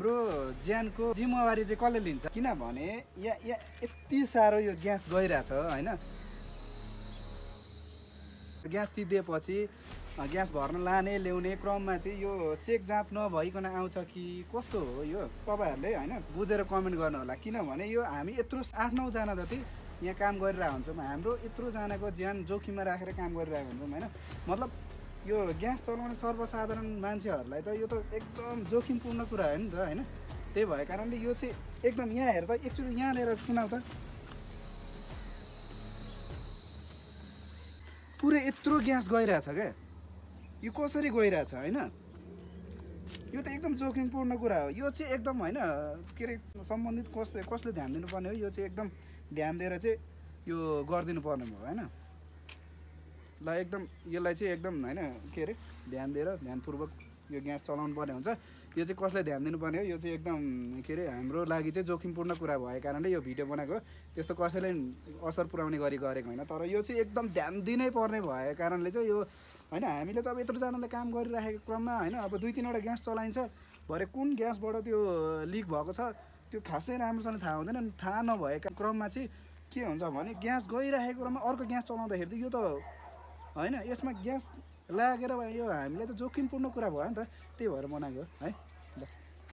हाम्रो ज्यानको जिम्मेवारी चाहिँ कसले लिन्छ किनभने यहाँ यति साह्रो यो ग्यास गइरहेछ हैन ग्यास सिद्धेपछि ग्यास भर्न लाने ल्याउने क्रममा चाहिँ यो चेक जाँच नभइकन आउँछ कि कस्तो हो यो तपाईहरुले हैन बुझेर कमेन्ट गर्नु होला किनभने यो हामी यत्रो 8-9 जना जति यहाँ काम गरिरहेको हुन्छौँ हाम्रो यत्रो जनाको ज्यान जोखिममा राखेर काम गरिरहेको हुन्छौँ हैन मतलब यो ग्यास चलाउने सर्वसाधारण मान्छेहरुलाई त यो त एकदम जोखिमपूर्ण कुरा हो नि त हैन त्यही भएको कारणले यो चाहिँ एकदम यहाँ हेर त एकचोटी यहाँ लिएर सुनाउ त पुरै यत्रो ग्यास गइरहेछ के यो कसरी गइरहेछ हैन यो त एकदम जोखिमपूर्ण कुरा हो यो चाहिँ एकदम हैन के रे सम्बन्धित कसले ध्यान दिनुपर्ने हो यो चाहिँ एकदम ध्यान दिएर चाहिँ यो गर्दिनु पर्ने हो हैन ल एकदम यसलाई चाहिँ एकदम हैन के रे ध्यान दिएर ध्यानपूर्वक यो ग्यास चलाउनु पर्ने हुन्छ यो चाहिँ कसले ध्यान दिनुपर्ने हो यो चाहिँ एकदम के रे हाम्रो लागि चाहिँ जोखिमपूर्ण कुरा भएको कारणले यो भिडियो बनाएको त्यस्तो कसैले असर पुर्याउने गरी गरेको हैन तर यो चाहिँ एकदम ध्यान दिनै पर्ने भएको कारणले चाहिँ यो हैन हामीले त अब यत्रो जनाले काम गरिराखेको क्रममा हैन अब 2-3 वटा ग्यास चलाइन्छ भरे कुन ग्यासबाट त्यो लिक भएको छ त्यो खासै राम्रोसँग थाहा हुँदैन थाहा नभएका क्रममा चाहिँ के हुन्छ भने ग्यास गइराखेको क्रममा अर्को ग्यास चलाउँदाखेरि त यो त हैन यसमा ग्यास लागेर यो हामीलाई त जोखिमपूर्ण कुरा भयो नि त त्यही भएर बनाएको है ल